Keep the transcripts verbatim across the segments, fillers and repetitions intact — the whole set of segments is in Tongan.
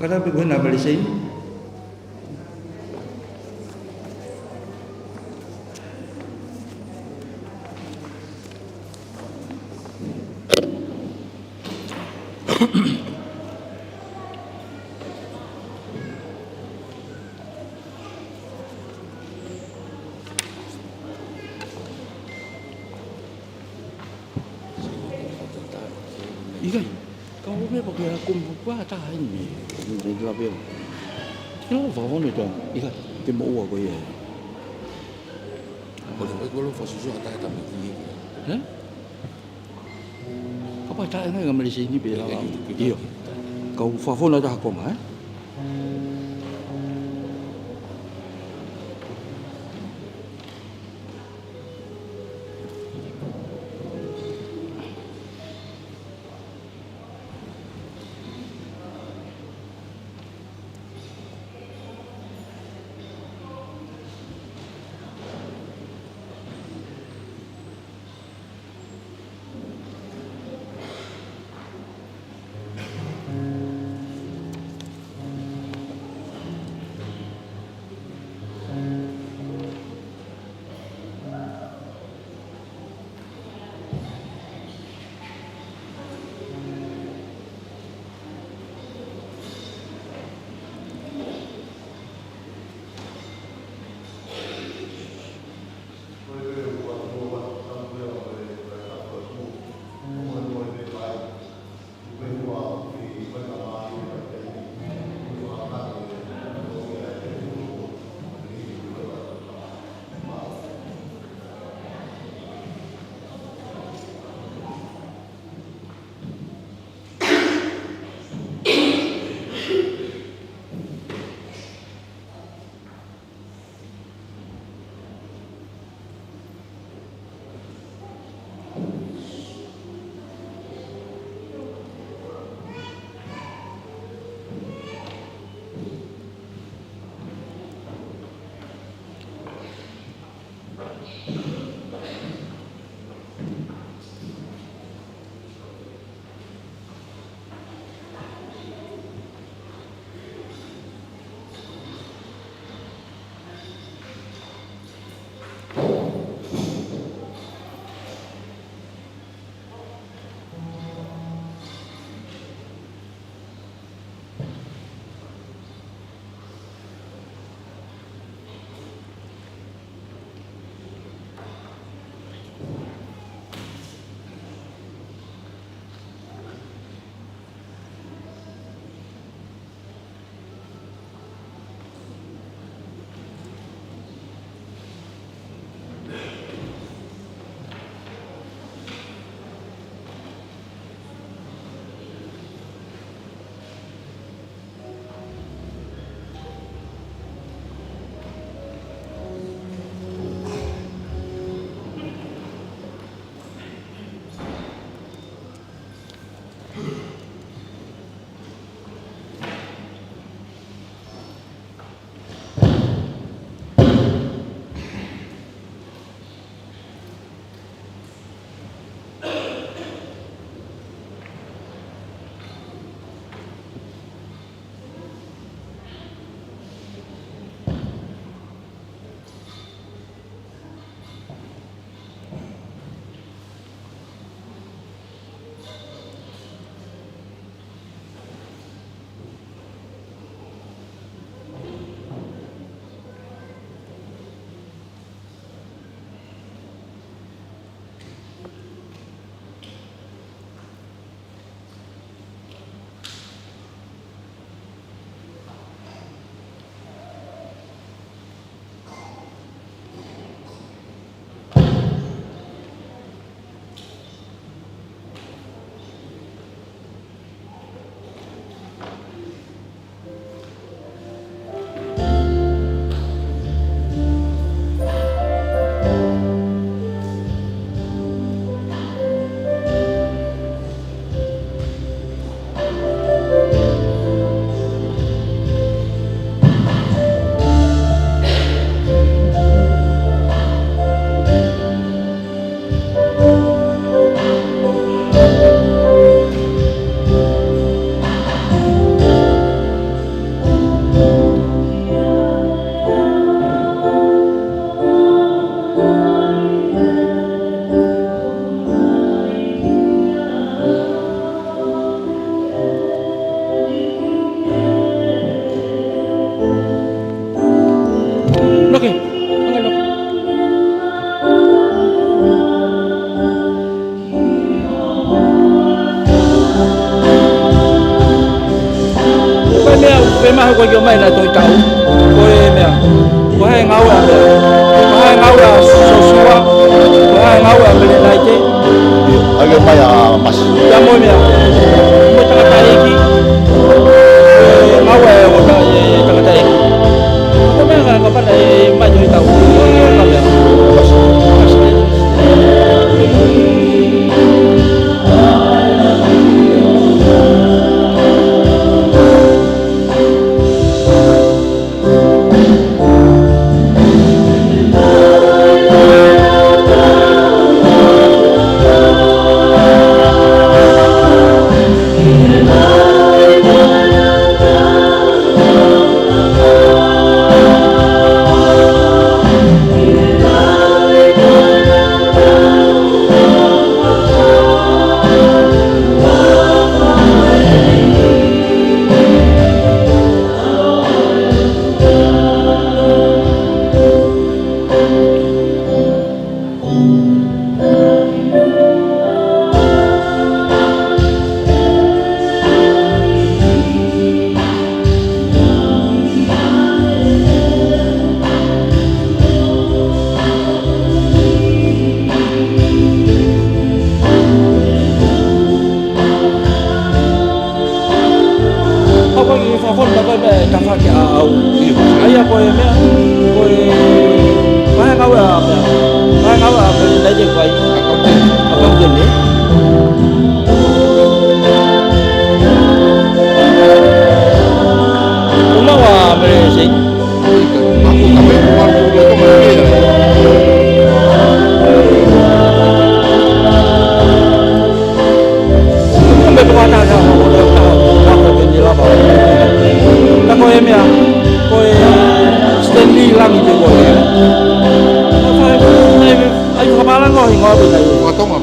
Fakatapu pē ko ena Mele Seini. ʻIkai. Ka ʻo meʻa pē ko e kumi pua taha eni. Ni la pē. Kilo fa vone to. ʻIkai. Te mo ua ko ia. Ko le, ko le fa susu ata ta mi ki. Hē? Kapau ʻe taʻe ngai ka Mele Seini pē la. ʻIo. Kau fafona taha konga, ē? Ko e ʻomai ʻa e Tohi Tapu. Ko e meʻa. Ko e hā e ngāue ʻa meʻa. Ko e hā e ngāue ʻa Sosua. Ko e hā e ngāue ʻa Mele Naite. ʻIo, ʻai ke ʻomai ʻa Masi. Pea mo e meʻa. Mo e tangataʻeiki. Ko e ngāue ʻa e ʻo ta-, e tangataʻeiki. Ko e meʻa ka, ka pana e mai Tohi Tapu. Ko e meʻa. Masi. Masi. Hoko ki he fakafonu mai ko e meʻa e tafaʻaki ʻaʻau. ʻIo. ʻA ia ko e meʻa, ko e, ko e hā e ngāue ʻa meʻa. Ko e hā e ngāue ʻa meʻa, naʻe te kuai. Accountant. Accountant, ē? Ko e maʻu ʻa meʻa sei. Ka ko e meʻa, ko e Stanley Langi te ko e. ʻAi, ʻai, ʻai, fakamālanga ʻo hingoa pē tai. Fakatonga.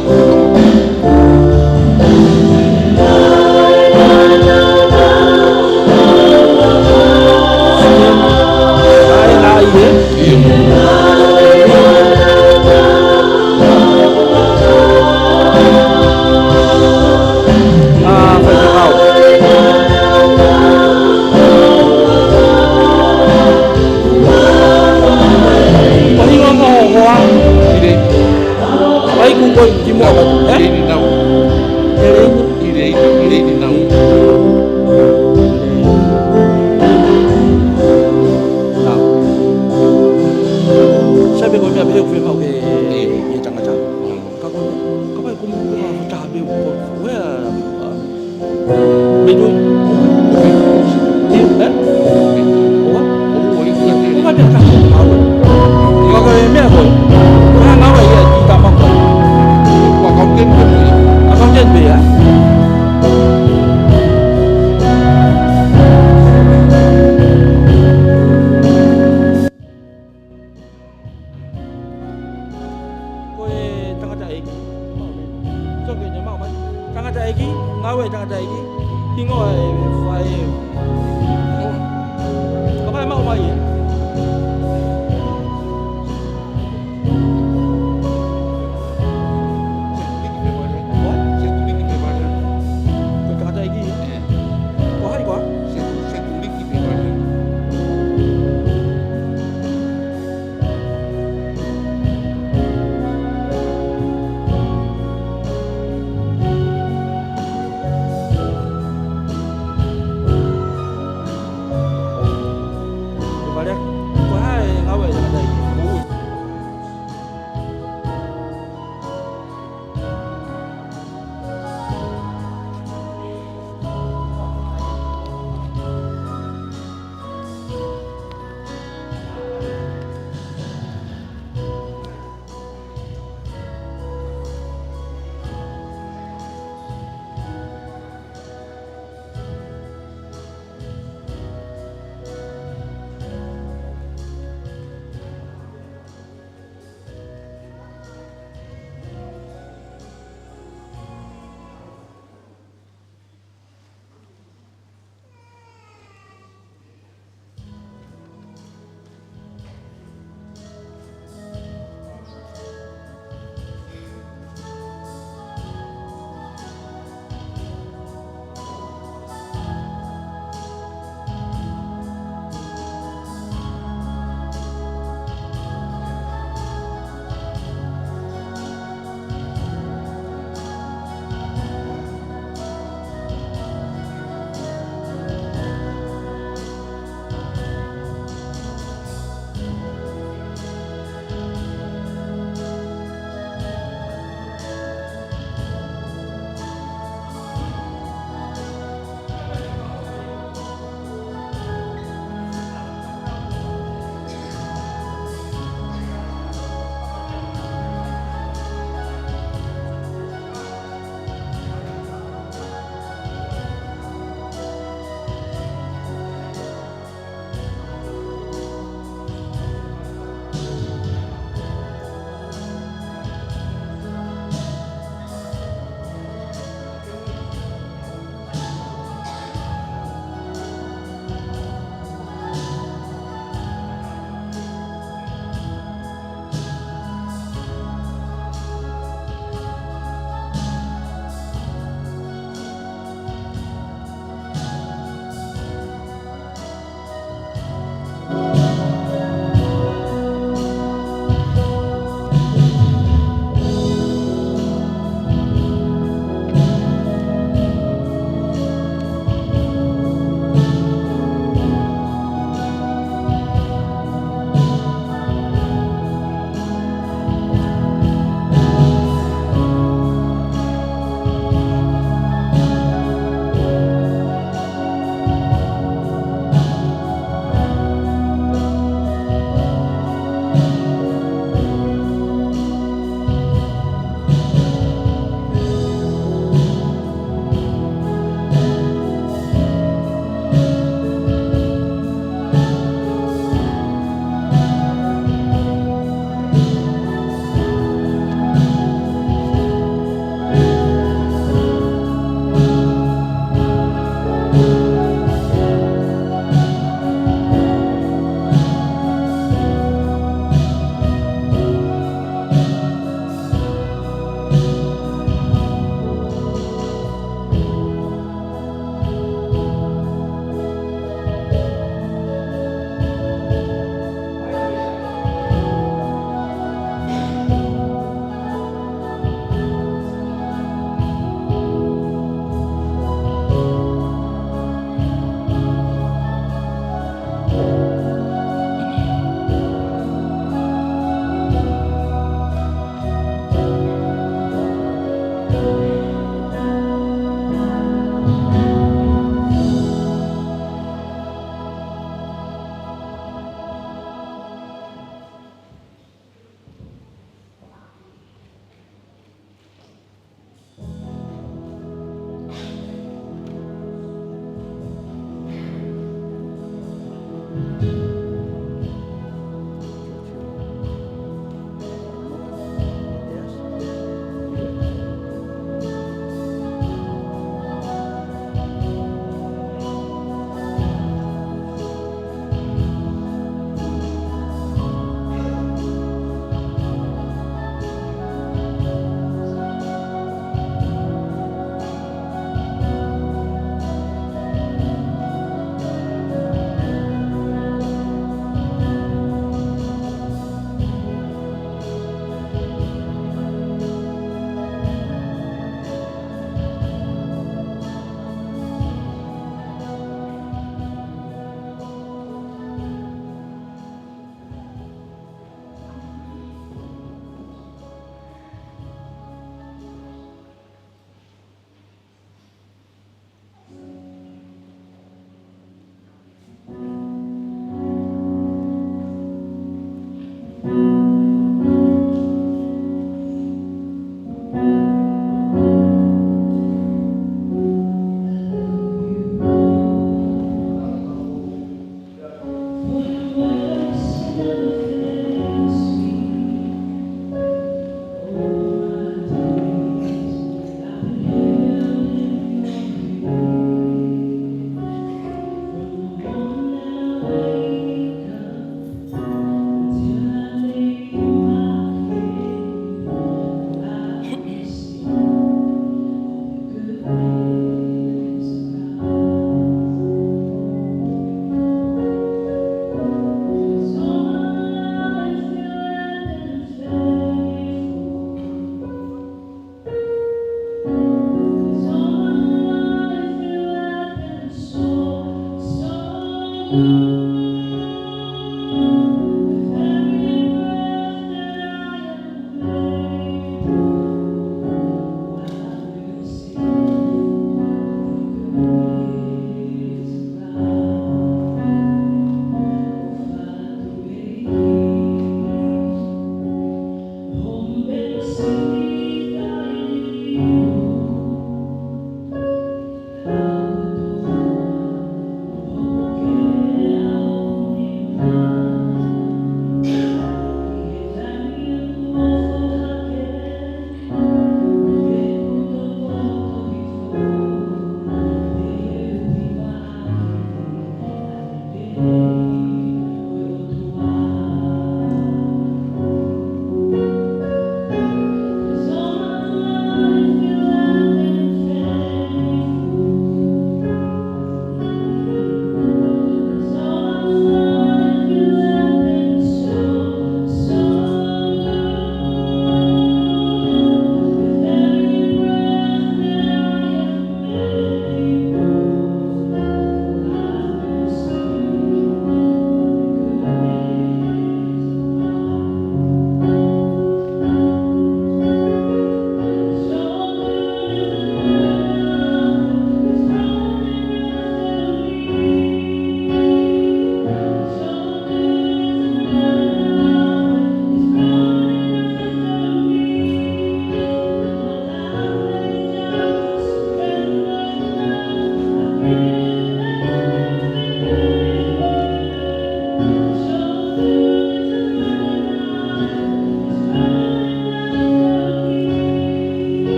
Ai, kuo ko e kimuʻa mai, ē? Elaine Nau. Elaine. Elaine, Elaine Nau. Nau. Sai pē ko e meʻa pē ʻoku fiemaʻu ke, ʻio, ke tangata. Ka ko, ka ko e kumu ko e taha pē ʻoku, ʻoku, ʻoku, ʻoku, Mei Tui. Mei Tui. Ē? Mei Tui. ʻOua? ʻOua, ʻi Fuakatele. ʻOua, pea ka hau. Ka ko e meʻa ko ē. Ko e hā e ngāue ia ʻa e kiʻi tama ko ē? Ko e accountant pē ia. Accountant pē ia. Ko e tangataʻeiki. Toki ne maʻu mai. Tangataʻeiki, ngāue tangataʻeiki. Hingoa e fai. Kapau ʻe maʻu mai ē. What? Ko e tangataʻeiki ē? Ko hai koā? Ko e vale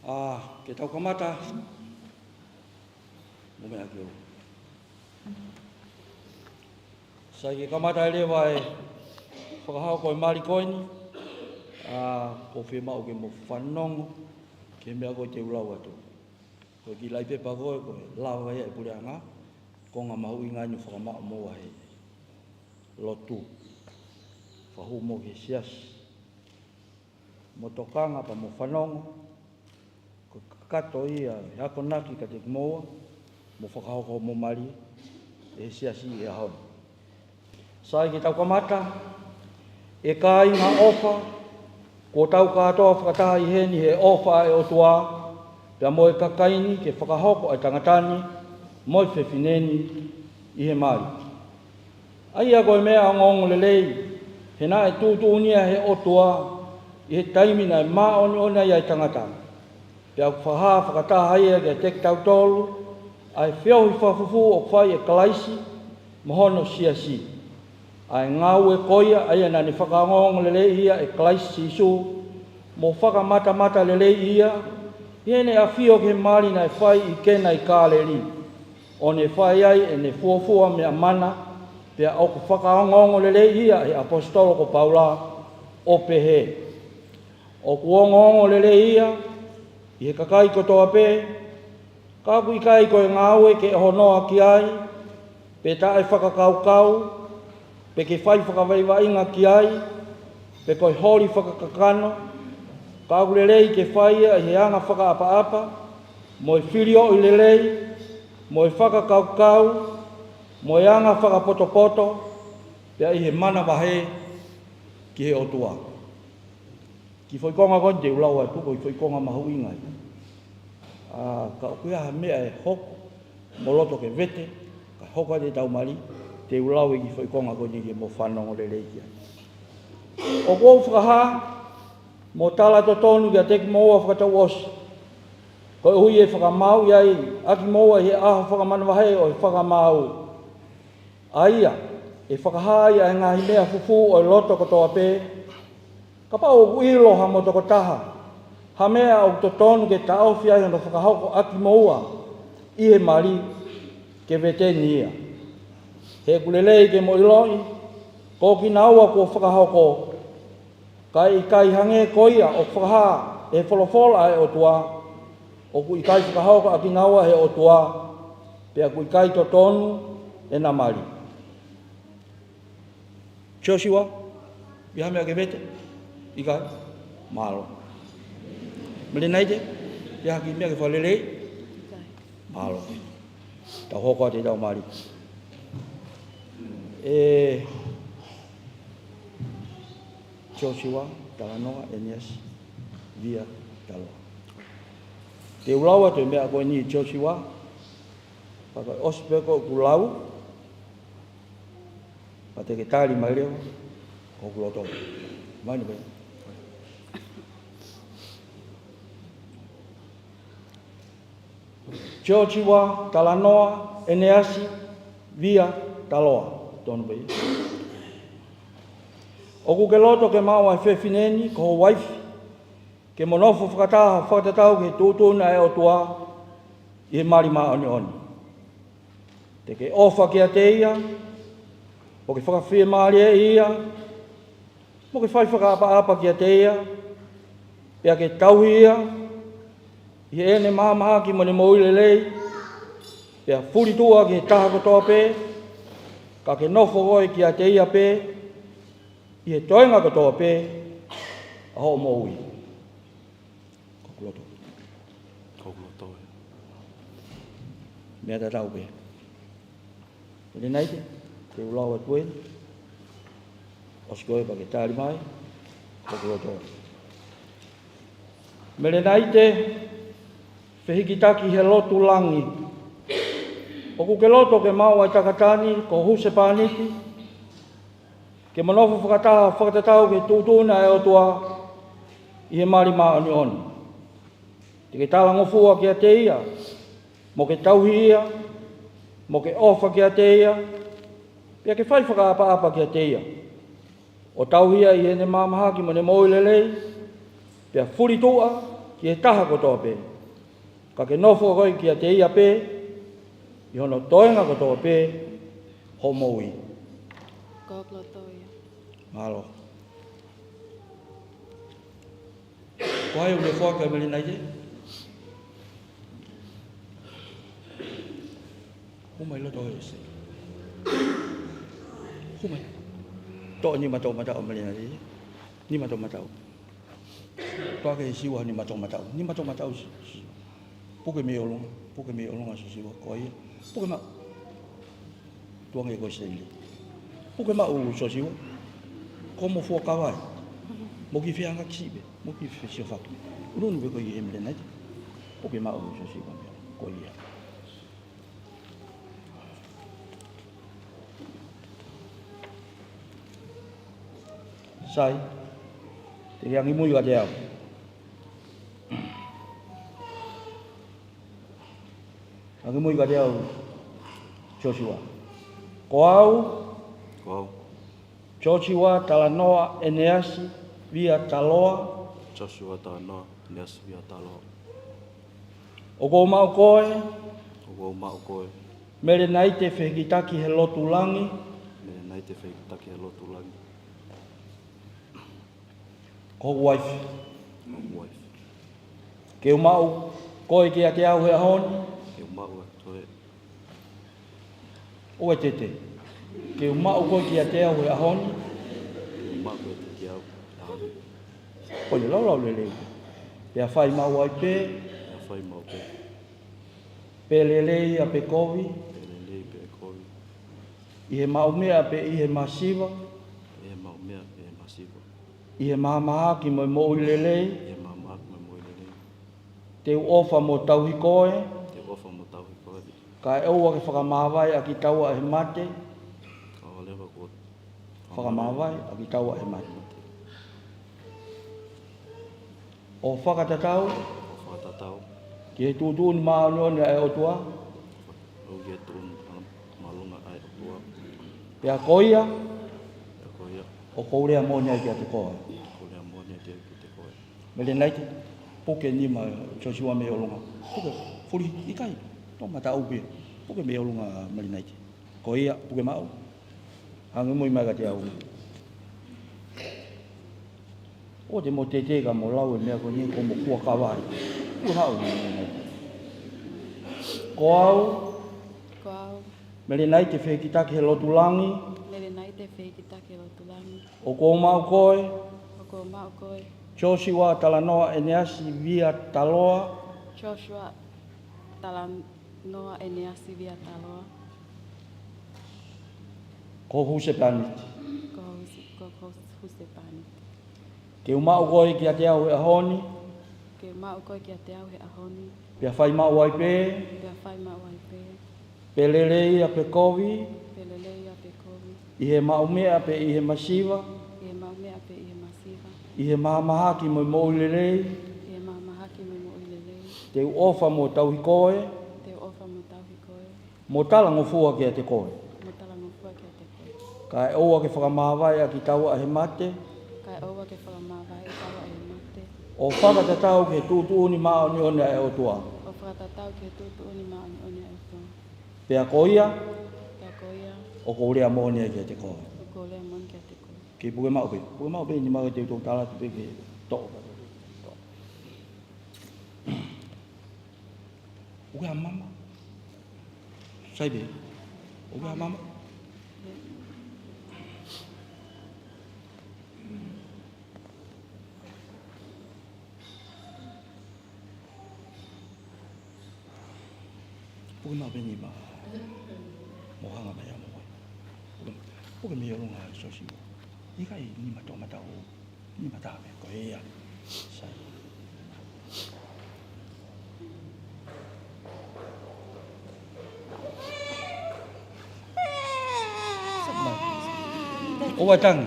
ʻA, ke tau kamata. Mo meʻa ke u. Sai ke kamata ai leva e fakahoko e mali ko eni. ʻA, ʻoku ou fiemaʻu ke mo fanongo ki he meʻa ko ē te u lau atu. Ko e kiʻi laʻi pepa ko ē, ko e lava ia ʻe he puleʻanga, konga mahuʻinga eni ʻoku fakamaʻu mo ʻa e lotu. Fakahū mo ki he siasi. Mo tokanga pea mo fanongo, ko e kakato ia ʻe akonaki kiate kimoua, mo fakahoko mo mali ʻe he siasi ʻi he ʻaho ni. Sai ke tau kamata, ʻe kāinga ʻofa, kuo tau kātoa fakataha ʻi heni he ʻofa ʻa e ʻOtua, pea mo e kakai ni ke fakahoko ʻa e tangata ni, mo e fefine ni, ʻi he mali. ʻA ia ko e meʻa ongoongolelei, he naʻe tuʻutuʻuni ia ʻe he ʻOtua, ʻi he taimi naʻe māʻoniʻoni ai ʻa e tangata. Pea ʻoku fakahā fakataha ia kiate kitautolu, ʻa e feohi fakafufū ʻoku fai ʻe Kalaisi, mo hono siasi. ʻA e ngāue ko ia, ʻa ia naʻa ne fakaongoongoleleiʻi ia ʻe Kalaisi Sīsū, mo fakamatamatalelei ia, ʻi heʻene ʻafio ki he mali naʻe fai ʻi Kena ʻi Kāleli. ʻO ne fai ai ʻene fuofua meʻa mana, pea ʻoku fakaongoongolelei ia ʻe he ʻaposetolo ko Paula, ʻo pehē. ʻOku ongoongolelei ia, ʻi he kakai kotoa pē, ka ʻoku ʻikai ko e ngāue ke ʻohonoa ki ai, pe taʻe fakakaukau, pe ke fai fakavaʻivaʻinga ki ai, pe ko e holi fakakakano, ka ʻoku lelei ke fai ia ʻi he anga fakaʻapaʻapa, mo e filioʻi lelei, mo e fakakaukau, mo e anga fakapotopoto, pea ʻi he manavahē ki he ʻOtua. Kiʻi foʻi konga ko eni te u lau atu, ko e foʻi konga mahuʻinga ia. ʻA, ka ʻoku ʻi ai ha meʻa ʻe hoko, mo loto ke vete, kae hoko atu ʻetau mali, te u lau e kiʻi foʻi konga ko eni ke mo fanongo lelei ki ai. ʻOku ou fakahā, mo tala totonu kiate kimoua fakatouʻosi. Koeʻuhi ʻe fakamaauʻi ai ʻa kimoua ʻi he ʻaho fakamanavahē ʻo e fakamaau. ʻA ia, ʻe fakahā ai ʻa e ngaahi meʻa fufū ʻo e loto kotoa pē. Kapau ʻoku ʻilo ha mou tokotaha, ha meʻa ʻoku totonu ke taʻofi ai hono fakahoko ʻa kimoua, ʻi he mali, ke vete ni ia. He ʻoku lelei ke mo ʻiloʻi, ko kinaua kuo fakahoko, ka ʻe ʻikai hangē ko ia ʻoku fakahā ʻe he folofola ʻa e ʻOtua, ʻoku ʻikai fakahoko ʻa kinaua ʻe he ʻOtua, pea ʻoku ʻikai totonu ʻena mali. Siosiua, ʻi ai ha meʻa ke vete? ʻIkai? Mālō. Melenaite, ʻi ai ha kiʻi meʻa ke fakalelei? Mālō. Tau hoko atu ʻetau mali. ʻE, Siosiua, Talanoa, ʻEneasi, Via, Taloa. Te u lau atu e meʻa ko eni Siosiua, pea ko e ʻosi pē ko ʻeku lau, pea te ke tali mai leva, ko hoku loto. Mai ni pē. Siosiua, Talanoa, ʻEneasi, Via, Taloa. Tonu pē. ʻOku ke loto ke maʻu ʻa e fefine ni, ko ho uaifi, ke mo nofo fakataha, fakatatau ki he tuʻutuʻuni ʻa e ʻOtua, ʻi he mali māʻoniʻoni. Te ke ʻofa kiate ia, mo ke fakafiemālieʻi ia, mo ke fai fakaʻapaʻapa kiate ia, pea ke tauhi ia, ʻi heʻene mahamahaki mo ʻene moʻui lelei, pea fulituʻa ki he taha kotoa pē, ka ke nofo koe kiate ia pē, ʻi he toenga kotoa pē, ʻa hoʻo moʻui. Ko hoku loto. Ko hoku loto. Meʻa tatau pē. Melenaite, te u lau atu eni. ʻOsi ko ē pea ke tali mai, ko hoku loto. Melenaite, fehikitaki he lotu langi. ʻOku ke loto ke maʻu ʻa e tangata ni, ko ho husepāniti, ke mo nofo fakataha, fakatatau ki he tuʻutuʻuni ʻa e ʻOtua, ʻi he mali māʻoniʻoni. Te ke talangofua kiate ia, mo ke tauhi ia, mo ke ʻofa kiate ia, pea ke fai fakaʻapaʻapa kiate ia. ʻO tauhi ia ʻi heʻene mahamahaki mo ʻene moʻui lelei, pea fulituʻa ʻi he taha kotoa pē, ka ke nofo koe kiate ia pē ʻi hono toenga kotoa pē hoʻo moʻui. Ko hoku loto ia. Mālō. Ko hai ʻoku ne foaki kia Melenaite? Hū mai loto ese. Hū mai. Toʻo nima toʻomataʻu Melenaite. Nima toʻomataʻu. Toʻo ke Siua nima toʻomataʻu. Nima toʻomataʻu si-, si-, puke mei ʻolunga. Puke mei ʻolunga Siosiua ko ia. Puke maʻu. Tuʻu ange koe Stanley. Puke maʻu Siosiua. Ko hoʻomo fuakava ē. Mo kiʻi feangaki siʻi pē. Mo kiʻi fesiofaki. ʻUnuʻunu pē koe ʻi he Melenaite. Puke maʻu Siosiua ko ia. Sai. Te ke angimui kiate au. Angimui kiate au, Siosiua. Ko au, Ko au, Siosiua Talanoa ʻEneasi Viataloa. Siosiua Talanoa ʻEneasi Viataloa. ʻOku ou maʻu koe, ʻOku ou maʻu koe, Melenaite Fehikitaki he Lotu Langi. Melenaite Fehikitaki he Lotu Langi. Ko hoku uaifi. Ko hoku uaifi. Ke u maʻu koe kiate au he ʻaho ni. Ke u maʻu koe. ʻOua ʻe tete. Ke u maʻu koe kiate au he ʻaho ni. Ke u maʻu koe kiate au he ʻaho ni. Ko e laulau lelei. Pea fai maʻu ai pē. Pea fai maʻu pē. Pe lelei ʻa pe kovi. Pe lelei pe kovi. ʻI he maʻumeʻa pe ʻi he masiva. ʻI he maʻumeʻa pe ʻi he masiva. ʻI he mahamahaki mo e moʻui lelei. ʻI he mahamahaki mo e moʻui lelei. Te u ʻofa mo tauhi koe. Te u ʻofa mo tauhi koe. Kae ʻoua ke fakamāvae ʻa kitaua ʻe he mate. Kae ʻoua leva kuo fakamāvae ʻa kitaua ʻe he mate. ʻO fakatatau. ʻO fakatatau. Ki he tuʻutuʻuni māʻoniʻoni ʻa e ʻOtua. ʻO ki he tuʻutuʻuni māʻolunga ʻa e ʻOtua. Pea ko ia. Pea ko ia. ʻOku ou lea moʻoni ai kiate koe. ʻOku ou lea moʻoni ai kiate koe. Melenaite, puke nima Siosiua mei ʻolunga. Puke, fuli, ʻikai. Toʻomataʻu pē. Puke mei ʻolunga Melenaite. Ko ia, puke maʻu. Angimui mai kiate au. ʻOua te mo tete ka mo lau e meʻa ko eni ko hoʻomo fuakava ē. Puke maʻu. Ko au. Ko au. Melenaite Fehikitaki he Lotu Langi. Melenaite Fehikitaki he Lotu Langi. ʻOku ou maʻu koe. ʻOku ou maʻu koe. Siosiua Talanoa ʻEneasi Viataloa. Siosiua Talanoa ʻEneasi Viataloa. Ko hoku husepāniti. Ko hoku husi-, ko hoku husepāniti. Ke u maʻu koe kiate au he ʻaho ni. Ke u maʻu koe kiate au he ʻaho ni. Pea fai maʻu ai pē. Pea fai maʻu ai pē. Pe lelei ʻa pe kovi. Pe lelei ʻa pe kovi. ʻI he maʻumeʻa pe ʻi he masiva. ʻI he maʻumeʻa pe ʻi he masiva. ʻI he mahamahaki mo e moʻui lelei. ʻI he mahamahaki mo e moʻui lelei. Te u ʻofa mo tauhi koe. Te u ʻofa mo tauhi koe. Mo talangofua kiate koe. Mo talangofua kiate koe. Kae ʻoua ke fakamāvae ʻa kitaua ʻe he mate. Kae ʻoua ke fakamāvae ʻa kitaua ʻe he mate. ʻO fakatatau ki he tuʻutuʻuni māʻoniʻoni ʻa e ʻOtua. ʻO fakatatau ki he tuʻutuʻuni māʻoniʻoni ʻa e ʻOtua. Pea ko ia. Pea ko ia. ʻOku ou lea moʻoni ai kiate koe. ʻOku ou lea moʻoni kiate koe. Ke puke maʻu pē. Puke maʻu pē, nima ke te u tala atu pē ke toʻo. ʻOku ʻi ai ha mama? Sai pē. ʻOku ʻi ai ha mama? Puke maʻu pē nima. Mo hanga mai ʻa mo. Puke, puke mei ʻolunga Siosiua. ʻIkai nima toʻomataʻu. Nima taha pē, ko ia. Sai. ʻOua tangi.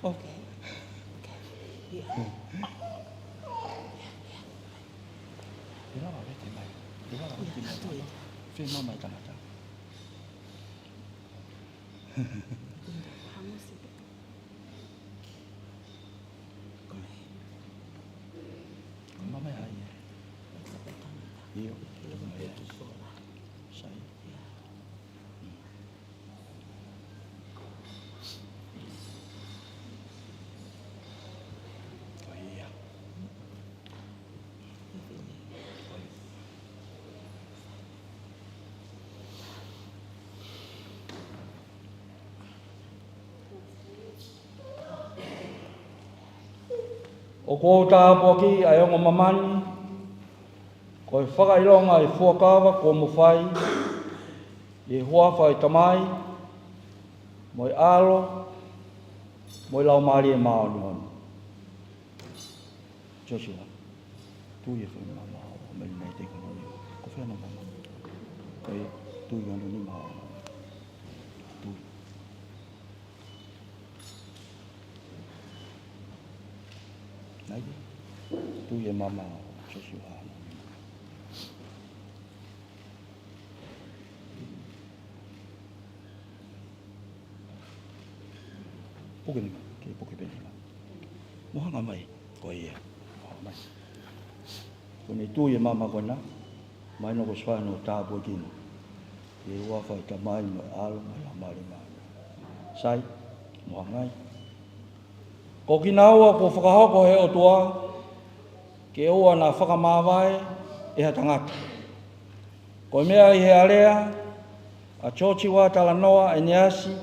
ʻOkei. Te lava vete mai. Te lava vete mai. Fē mama e tangata. Hamusi pē. Ko e. ʻIo. Sai. Ko ia. ʻOku ou tāpuakiʻi ʻa e ongo māmani, ko e fakaʻilonga ʻo e fuakava kuo mo fai, ʻi he huafa ʻo e Tamai, mo e ʻAlo, mo e Laumālie Māʻoniʻoni. Joshua, tui e foʻi mama ʻo Melinite ko eni. Ko fē hono mama? Ko e tui hono nima ʻo Tui. Nai, tui e mama ʻo Joshua. Puke nima, ke puke pē nima. Mou hanga mai, ko ia. Mai. Ko eni tui e mama ko ena, mai no ko sua no tāpuekina. ʻI he huafa ʻo e Tamai mo e ʻAlo mo e Laumālie Māʻoniʻoni. Sai, mou hanga mai. Ko kinaua kuo fakahoko ʻe he ʻOtua, ke ʻoua naʻa fakamāvae ʻe ha tangata. Ko e meʻa ʻi he alea ʻa George Talanoa ʻEneasi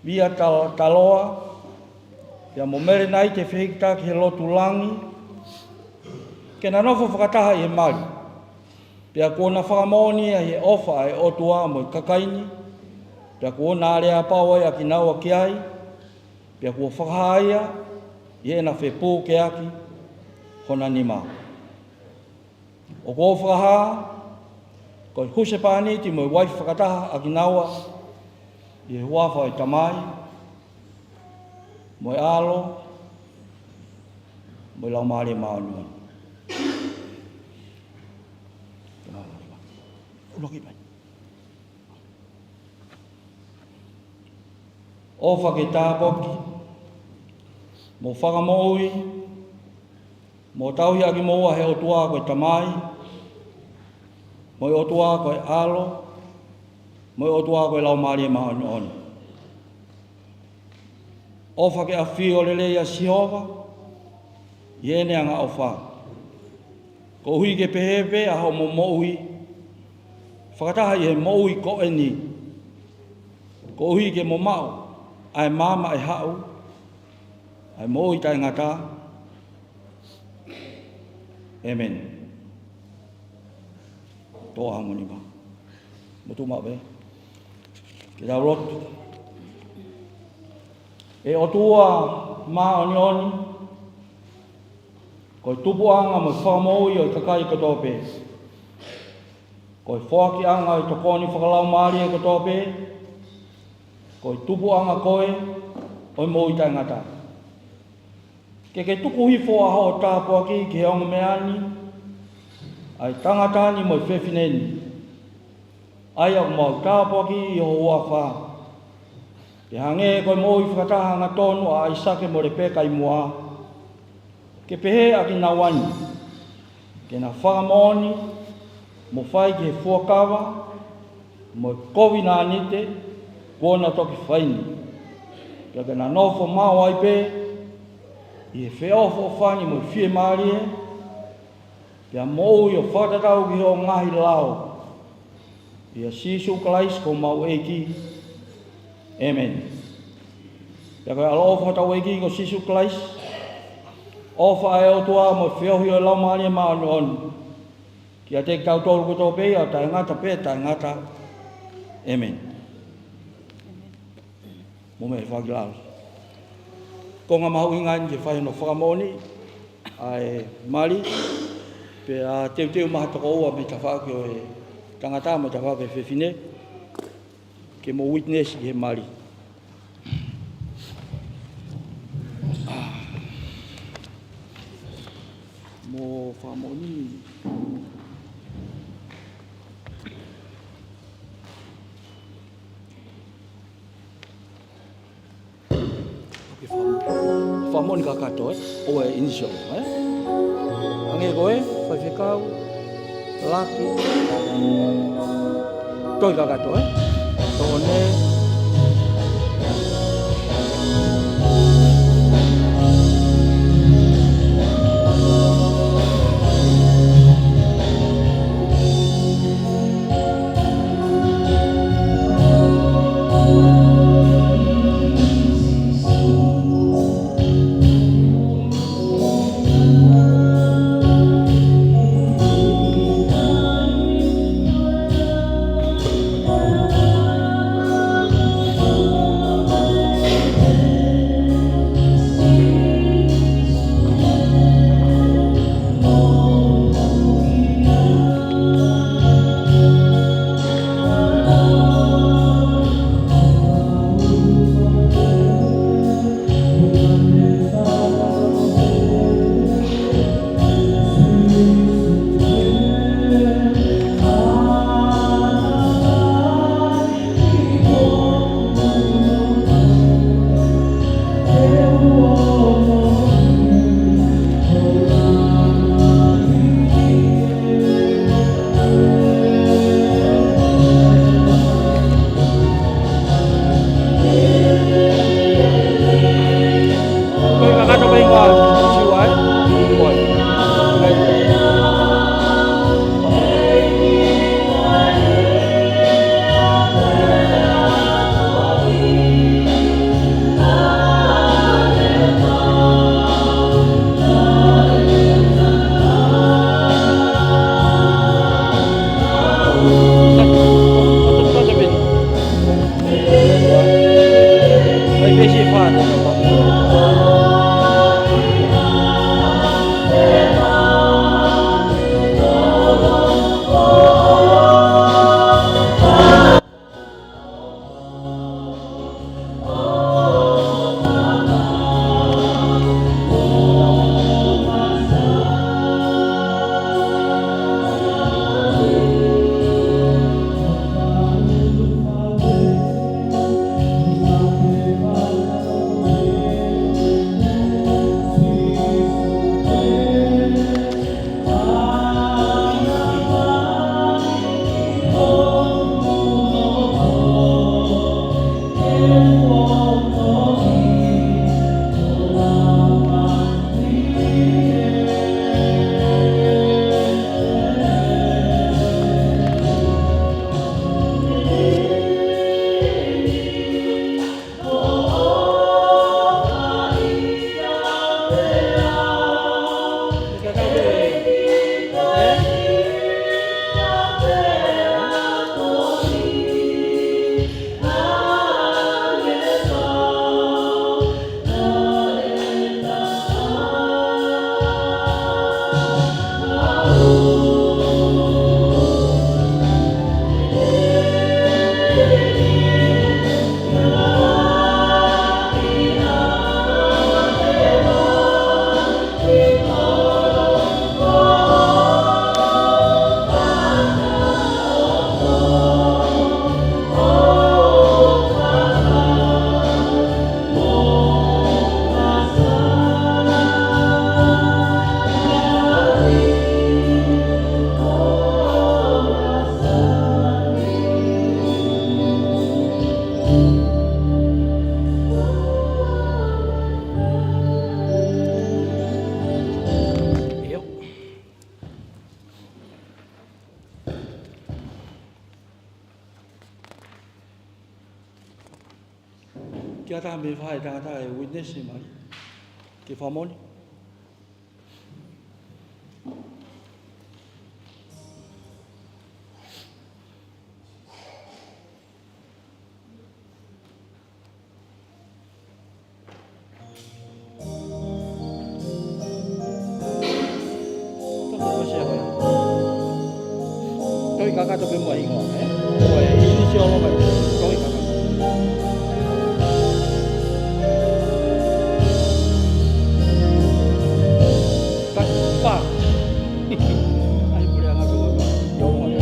Via Tal-, Taloa, pea mo Melinite Fehikitaki he Lotu Langi, ke na nofo fakataha ʻi he mali. Pea kuo na fakamoʻoni ʻi he ʻofa ʻa e ʻOtua mo e kakai ni, pea kuo na aleapau ai ʻa kinaua ki ai, pea kuo fakahā ia ʻi heʻena fepukeaki hona nima. ʻOku ou fakahā, ko e husepāniti mo e uaifi fakataha ʻa kinaua, ʻi he huafa ʻo e Tamai, mo e ʻAlo, mo e Laumālie Māʻoniʻoni. Uloki mai. ʻOfa ke tāpuaki, mo fakamoʻui, mo tauhi ʻa kimoua ʻe he ʻOtua ko e Tamai, mo e ʻOtua ko e ʻAlo, mo e ʻOtua ko e Laumālie Māʻoniʻoni. ʻOfa ke ʻafio lelei ʻa Sihova, ʻi heʻene angaʻofa. Koeʻuhi ke pehē pē ʻa hoʻomo moʻui, fakataha ʻi he moʻui ko eni. Koeʻuhi ke mo maʻu ʻa e maama ʻe haʻu, ʻa e moʻui taʻengata. ʻĒmeni. Tō ʻa homo nima. Mo tuʻu maʻu pē. Ke tau lotu. ʻE ʻOtua māʻoniʻoni, ko e tupuʻanga mo e fakamoʻui ʻo e kakai kotoa pē. Ko e foakiʻanga ʻo e tokoni fakalaumālie kotoa pē. Ko e tupuʻanga koe ʻo e moʻui taʻengata. Ke ke tuku hifo ʻa hoʻo tāpuaki ki he ongo meʻa ni, ʻa e tangata ni mo e fefine ni. ʻA ia ʻoku mau tāpuakiʻi ʻi ho huafa. Ke hangē ko e moʻui fakataha hangatonu ʻa ʻAisake mo Lepeka ʻi muʻa. Ke pehē ʻa kinaua ni, ke na fakamoʻoni, mo fai ki he fuakava, mo e kovinānite, kuo na toki fai ni. Pea ke na nofo maʻu ai pē, ʻi he feʻofoʻofani mo e fiemālie, pea moʻui ʻo fakatatau ki hoʻo ngaahi lao. ʻIa Sīsū Kalaisi ko homau ʻEiki. ʻĒmeni. Pea ko e ʻaloʻofa ʻa hotau ʻEiki ko Sīsū Kalaisi, ʻofa ʻa e ʻOtua mo e feohi ʻo e Laumālie Māʻoniʻoni. Kiate kitautolu kotoa pē ʻo taʻengata pea taʻengata. ʻĒmeni. Mou meʻa fakilalo. Ko e ngaahi mahuʻinga eni ke fai hono fakamoʻoni ʻa e mali, pea teuteu mai ha tokoua mei tafaʻaki ʻo e tangata mo tafaʻaki ʻo e fefine, ke mo witness ki he mali. Mo fakamoʻoni. Fakamoʻoni kakato, ē? ʻO e initial, ē? Hangē ko e faifekau. Laki. Tohi kakato, ē? Tō ne. Ke ʻatā mei fai tangata e witness mai. Ke fakamoʻoni. Tohi kakato pē mo e hingoa, ē? Ko e initial mai, tohi kakato. Ka, pa. Ai, pule anga pē ko e pa. Yo, mo e.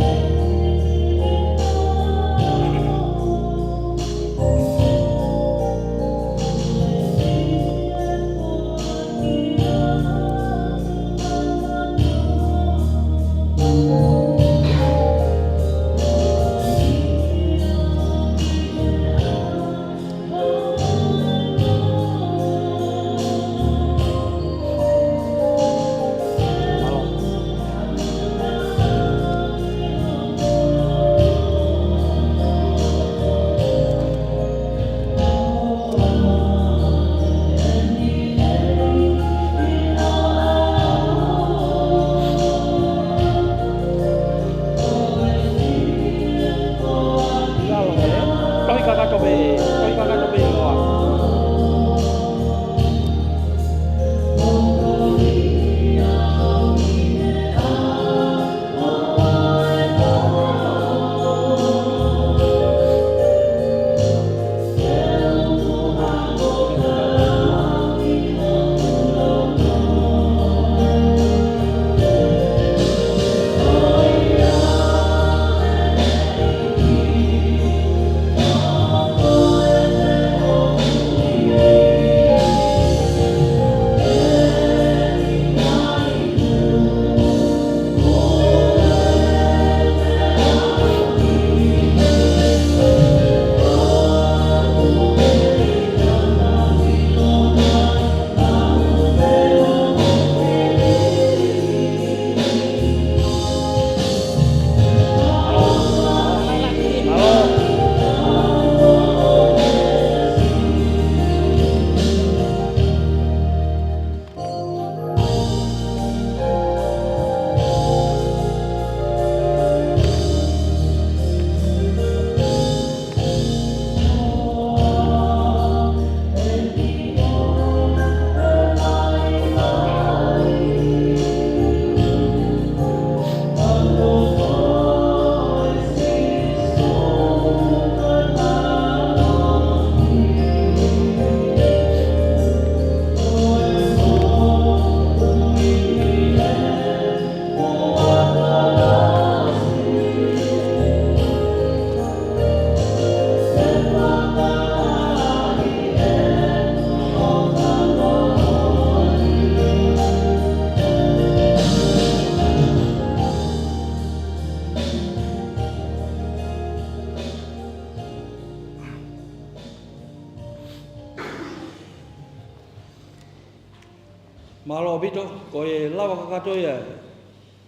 Mālō ʻaupito, ko e lava kakato ia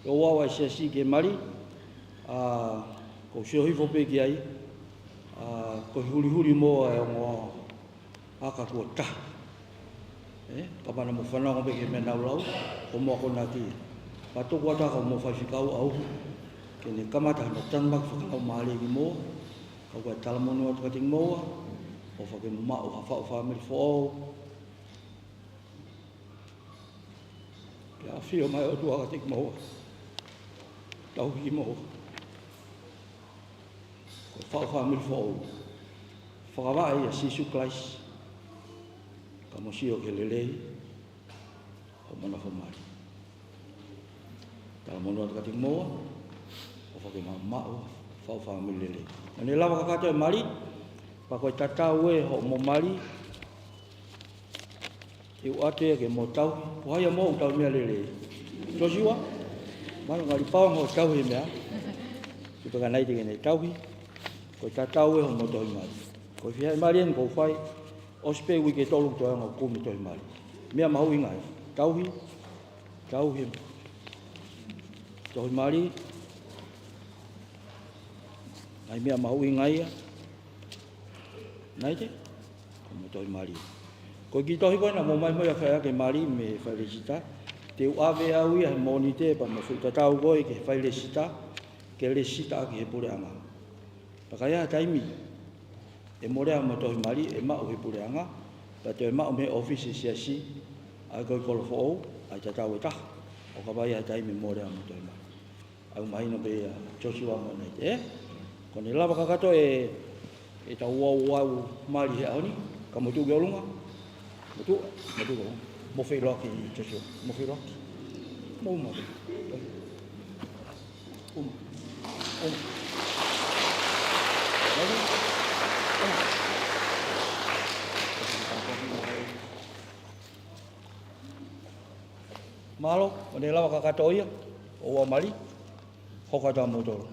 ʻo e ʻofa ʻa e siasi ki he mali, ʻa, ʻoku ou sio hifo pē ki ai, ʻa, ko e hulihuli moa e ongo aka kuo taha. ʻE, kapau naʻa mou fanongo pē ki he meʻa naʻa ku lau, ko hoʻomou akonaki. Pea tuku atu ʻa hoʻomou faifekau ʻauhu, ke ne kamata hano tanumaki fakalaumālie kimoua, ka ʻoku ou talamonū atu kiate kimoua, ʻofa ke mou maʻu ha faʻu fāmili foʻou, pea ʻafio mai ʻOtua kiate kimoua. Tauhi kimoua. Ko e faʻu fāmili foʻou. Fakavaʻe ʻia Sīsū Kalaisi. Ka mou sio ki he lelei hoʻomou nofo mali. Talamonū atu kiate kimoua, ʻofa ke mou maʻu ha faʻu fāmili lelei. ʻOku ne lava kakato e mali, pea ko e tatau ē hoʻomou mali, ʻe ʻoatu ia ke mou tauhi, ko hai ia moʻou tauhi meʻa lelei. Josiua, manu ngali pau mo tauhi meʻa. Tupe ka nai te ke ne tauhi, ko e tatau ē hoʻomou tohi mali. Ko e fiha e mali eni ʻoku ou fai, ʻosi pē uike ʻe tolu toe anga kumi tohi mali. Meʻa mahuʻinga ia, tauhi, tauhi, tohi mali, ngaahi meʻa mahuʻinga ia, nai te, ko hoʻomou tohi mali. Ko e kiʻi tohi ko ē naʻa mou ʻomai mo ia fai ʻaki e mali mei he failesita, te u ʻave au ia he Mōnite pea mo e foʻi tatau ko ē ki he failesita, ke lesita ʻaki he puleʻanga. Pea ka ʻi ai ha taimi ʻe mole ai hoʻomou tohi mali, ʻe maʻu he puleʻanga, pea toe maʻu mei he ʻōfisi siasi, ʻa ia ko e kolo foʻou, ʻa e tatau ʻe taha, ʻo kapau ʻe ʻi ai ha taimi ʻe mole ai hoʻomou tohi mali. ʻOku mahino pē ia Josiua mo nai te, ē? ʻOku ne lava kakato e, ʻetau ouau mali he ʻaho ni, ka mou tuʻu ki ʻolunga. Mou tuʻu, mou tuʻu ki ʻolunga. Mou feʻiloaki Josiua, mou feʻiloaki. Mou uma. Uma. Uma. Uma. Mālō, ʻoku ne lava kakato ia ʻo ouau mali, hoko atu ā moutolu.